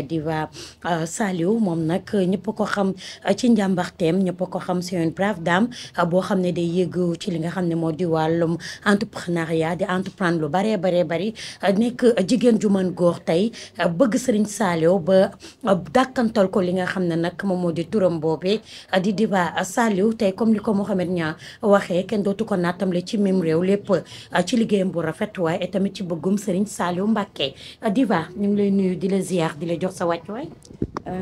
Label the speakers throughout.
Speaker 1: Diva Saliou moom nag ñëpp ko xam ci njàmbaxteem ñëpp ko xam c'est une brave dame boo xam ne day yëg ci li nga xam ne moo di wàllum entrepreneuriat di entreprendre lu baree bari nekk jigéen ju mën góor tey bëgg Serigne Saliou ba dàkkantal ko li nga xam ne nag moom moo di turam boobee di Diva Saliou tey comme li ko Mouhamed Niang waxee kenn dootu ko naatamle ci même réew lépp ci liggéeyam bu rafet waaye tamit ci bëggum Serigne Saliou Mbacké Diva ñu ngi lay nuyu di la ziar di la jox sa wàccuwaay.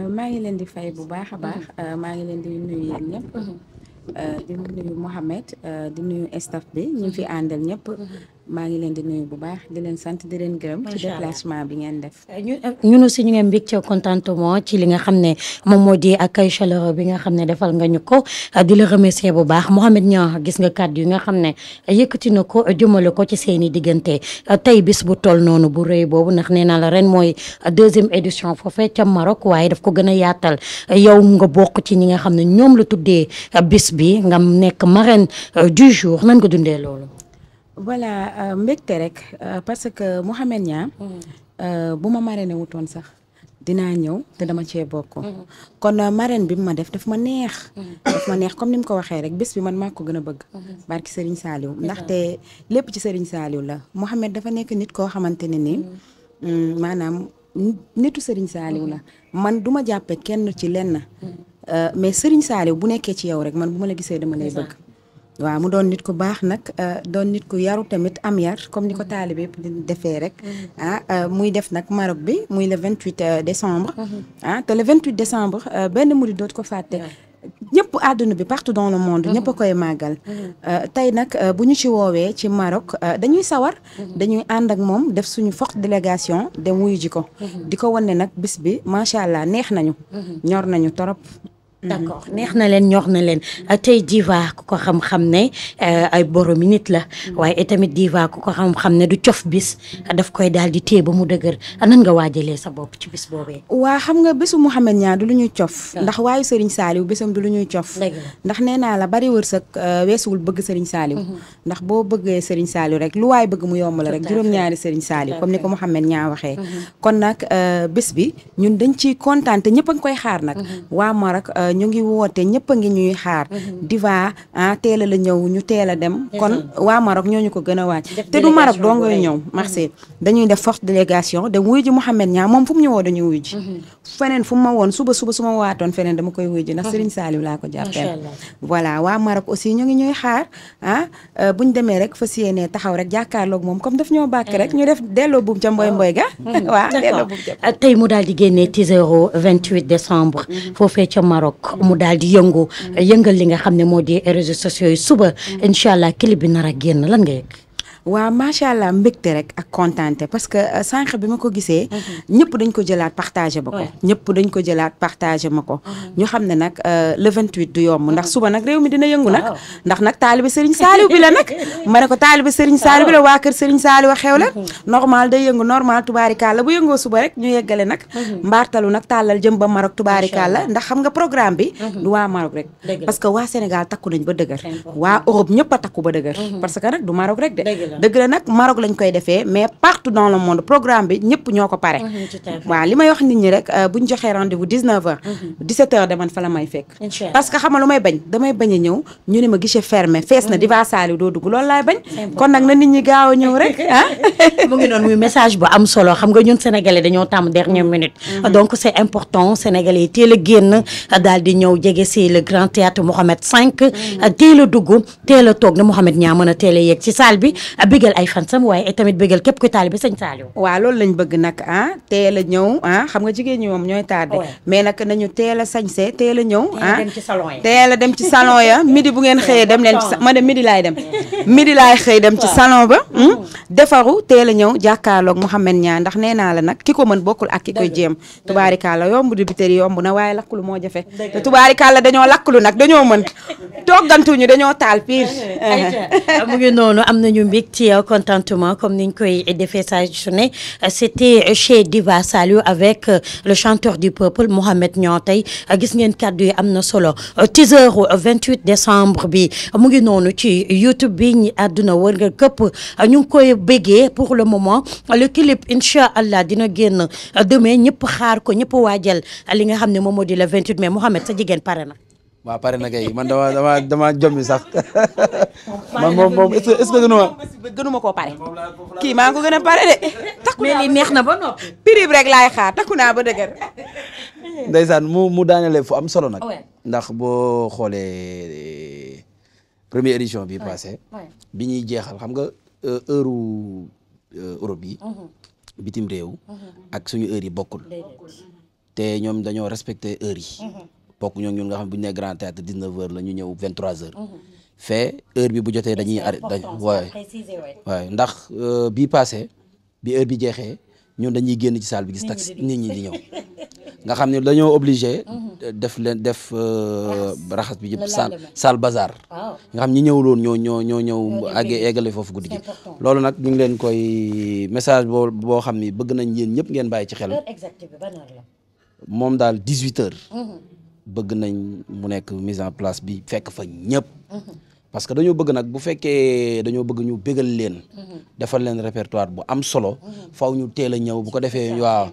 Speaker 2: maa ngi leen di fay bu baax a baax maa ngi leen di nuyu yéen ñëpp di nuyu Mouhamed di nuyu staff bi ñu fi àndal ñëpp maa ngi leen di nuyu bu baax di leen sant di leen gërëm ci déplacement bi ngeen def.
Speaker 1: ñun aussi ñu ngi mbégte contentement ci li nga xam ne moom moo di accueil chaleureux bi nga xam ne defal nga ñu ko di la remercier bu baax Mouhamed Niang gis nga kàddu yi nga xam ne yëkkati na ko jëmale ko ci seeni diggante tey bis bu toll noonu bu rëy boobu ndax nee naa la ren mooy 2e édition foofee ca Maroc waaye daf ko gën a yaatal yow nga bokk ci ñi nga xam ne ñoom la tuddee bis bi nga nekk marraine du jour nan nga dundee loolu.
Speaker 2: voilà mbégte rek parce que Mouhamed Niang bu ma marraine wutoon sax dinaa ñëw te dama cee bokk kon marraine bi ma def daf ma neex comme ni mu ko waxee rek bés bi man maa ko gën a bëgg barki Serigne Saliou ndaxte lépp ci Serigne Saliou la Mouhamed dafa nekk nit koo xamante ne ni maanaam nitu Serigne Saliou la man du ma jàppe kenn ci lenn mais Serigne Saliou bu nekkee ci yow rek man bu ma la gisee dama lay bëgg waaw mu doon nit ku baax nag doon nit ku yaru tamit am yar comme ni ko taalibe yëpp di defee rek muy def nag Maroc bi muy le 28 décembre te le 28 décembre benn murid dootu ko fàtte ñëpp àdduna bi partout dans le monde ñëpp a koy màggal tey nag bu ñu ci woowee ci Maroc dañuy sawar dañuy ànd ak moom def suñu forte délégation dem wuyu ji ko di ko wane nag bis bi macha allah neex nañu ñor nañu torop
Speaker 1: d'accord neex na leen ñor na leen tey Diva ku ko xam-xam ne ay boromi nit la waaye tamit Diva ku ko xam-xam ne du cof bis daf koy daal di téye ba mu dëgër nan nga waajalee sa bopp ci bis boobee.
Speaker 2: waa xam nga bésu Mouhamed Niang du lu ñuy cof ndax waayu Serigne Saliou bésam du lu ñuy cof ndax nee naa la bari wërsëg weesuwul bëgg Serigne Saliou ndax boo bëggee Serigne Saliou rek lu waay bëgg mu yomb la rek juróom-ñaari Serigne Saliou comme ni ko Mouhamed Niang waxee kon nag bés bi ñun dañ ciy kontaan te ñëpp a ngi koy xaar nag waa Maroc ñu ngi woote ñëpp a ngi ñuy xaar Diva teel a la ñëw ñu teel a dem kon waa Maroc ñooñu ko gën a waaj te du Maroc doo ngay ñëw merci dañuy def forte délégation dem wuyu ji Mouhamed Niang moom fu mu ñu woo dañuy wuyu ji feneen fu mu ma woon suba su ma waatoon feneen dama koy wuyu ji ndax Serigne Saliou laa ko jàppee voilà waa Maroc aussi ñu ngi ñuy xaar buñ demee rek fas yéenee taxaw rek jàkkaarloog moom comme daf ñoo bàkk rek ñu def delloo buum ca mboy ga waaw delloo buum ca
Speaker 1: tey mu daal di génnee teaseru 28 décembre foofee ca Maroc mu daal di yëngal li nga xam ne moo di réseaux sociaux yi suba incha allah clip bi nar a génn lan nga yëg.
Speaker 2: waaw macha allah mbégte rek ak kontaante parce que sànq bi ma ko gisee ñëpp dañ ko jëlaat partagé ma ko ñëpp dañ ko jëlaat partagé ma ko ñu xam ne nag le 28 du yomb ndax suba nag réew mi dina yëngu nag ndax nag taalibe Serigne Saliou bi la nag ma ne ko taalibe Serigne Saliou bi la waa kër Serigne Saliou xew la normal day yëngu normal tubaarikàlla bu yëngoo suba rek ñu yeggale nag mbaartalu nag tàllal jëm ba Maroc tubaarikàlla ndax xam nga programme bi du waa Maroc rek parce que waa Sénégal takku nañ ba dëgër waa Europe ñëpp a takku ba dëgër parce que nag du Maroc rek de dëgg la nag Maroc lañ koy defee mais partout dans le monde programme bi ñëpp ñoo ko pare waaw li may wax nit ñi rek buñ joxee rendez-vous 19h 17h de man fa la may fekk parce que xam nga lu may bañ damay bañ a ñëw ñu ne ma guichet fermé fees na Diva Saliou doo dugg loolu laay bañ kon nag na nit ñi gaaw a ñëw rek
Speaker 1: mu ngi noonu muy message bu am solo xam nga ñun sénégalais dañoo tàmm dernière minute donc c'est important sénégalais yi teel a génn daal di ñëw jege si le grand théâtre Mohamed V teel a dugg teel a toog na Mouhamed Niang mën a teel a yegg ci salle bi bégal ay fansam waaye tamit bégal képp ku taalibe Sëñ Saliou.
Speaker 2: waaw loolu lañ bëgg nag teel a ñëw xam nga jigéen ñi moom ñooy tardé mais nag nañu teel a sañse teel a ñëw teel a dem ci salon ya midi bu ngeen xëyee dem leen ci ma dem midi laay dem midi laay xëy dem ci salon ba defaru teel a ñëw jàkkaarloog Mouhamed Niang ndax nee naa la nag ki ko mën bokkul ak ki koy jéem tubaarikàlla yomb dibiteri yomb na waaye lakklu moo jafe te tubaarikàlla dañoo lakklu nag dañoo mën toggantuñu dañoo taal pire
Speaker 1: mu ngi noonu am nañu mbég ci contentement comme niñ koy defee saa su ne c'était chez Diva Saliou avec le chanteur du peuple Mouhamed Niang tey gis ngeen kàddu yi am na solo teaser 28 décembre bi mu ngi noonu ci YouTube bi yi ñi àdduna wër nga këpp ñu ngi koy béggee pour le moment le clip incha allah dina génn demain ñëpp xaar ko ñëpp waajal li nga xam ne moom moo di le 28 mai Mouhamed sa jigéen pare na.
Speaker 3: waaw pare na kay man dama jommi sax man moom est-ce que
Speaker 2: gënuma koo pare kii maa ngi ko gën a pare de. takku
Speaker 1: mais li neex na ba noppi.
Speaker 2: prix rek laay xaar takku naa ba dëgër.
Speaker 3: ndeysaan mu daanelee fu am solo nag. ndax boo xoolee première édition bi passé bi ñuy jeexal xam nga heure Europe yi bitim réew ak suñu heure yi bokkul te ñoom dañoo respecté heure yi bokk ñoo ñun nga xam bu ñu nee grand théâtre 19h la ñu ñëw 23h fait heure bi bu jotee dañuy arrêté waaye ndax bii passé bi heure bi jeexee ñun dañuy génn ci salle bi gis taxi nit ñi di ñëw nga xam ne dañoo obligé def raxas bi yëpp salle bazar nga xam ñi ñëwuloon ñoo ñëw eggale foofu guddi gi loolu nag ñu ngi leen koy message boo xam ni bëgg nañ yéen ñëpp ngeen bàyyi ci xel moom daal 18h bëgg nañ mu nekk mise en place bi fekk fa ñëpp parce que dañoo bëgg nag bu fekkee dañoo bëgg ñu bégal leen defal leen répertoire bu am solo faw ñu teel a ñëw bu ko defee waaw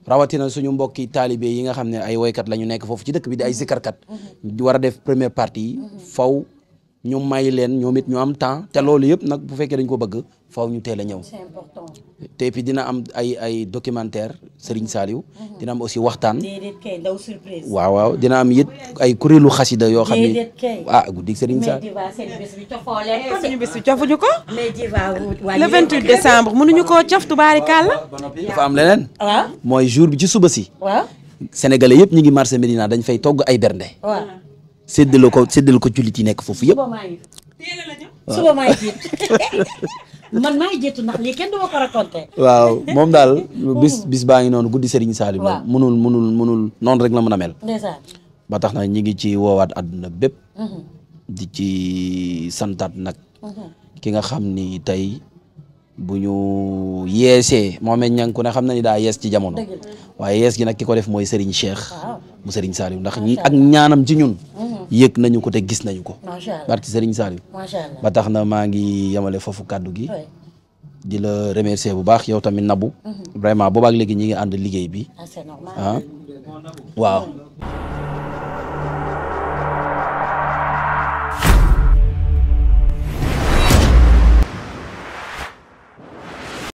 Speaker 3: rawatina suñu mbokki taalibe yi nga xam ne ay woykat la ñu nekk foofu ci dëkk bi di ay sikarkat war a def première partie yi faw ñu may leen ñoom it ñu am temps te loolu yëpp nag bu fekkee dañ ko bëgg faw ñu teel a ñëw te puis dina am ay documentaire Serigne Saliou dina am aussi waxtaan waaw dina am it ay kuréelu xasida yoo xam ne guddi Serigne Saliou
Speaker 2: suñu bés bi cofuñu ko le 28 décembre mënuñu koo cof tubaarikàlla
Speaker 3: dafa am leneen mooy jour bi ci suba si sénégalais yëpp ñu ngi marché Médina dañ fay togg ay bernde séddale ko jullit yi nekk foofu yëpp
Speaker 1: suba maay jiit man maay jiitu ndax lii kenn du ma ko raconté
Speaker 3: waaw moom daal bis baa ngi noonu guddi Serigne Saliou mënul noonu rek la mën a mel ba tax na ñi ngi ci woowaat àdduna bépp di ci santaat nag ki nga xam ni tey bu ñu yeesee Mohamed Niang ku ne xam na ni daa yees ci jamono waaye yees gi nag ki ko def mooy Serigne Cheikh mu Serigne Saliou ndax ñi ak ñaanam ci ñun yëg nañu ko te gis nañu ko barki Serigne Saliou ba tax na maa ngi yemale foofu kàddu gi di la remercier bu baax yow tamit Nabou vraiment boobaak léegi ñi ngi ànd liggéey bi waaw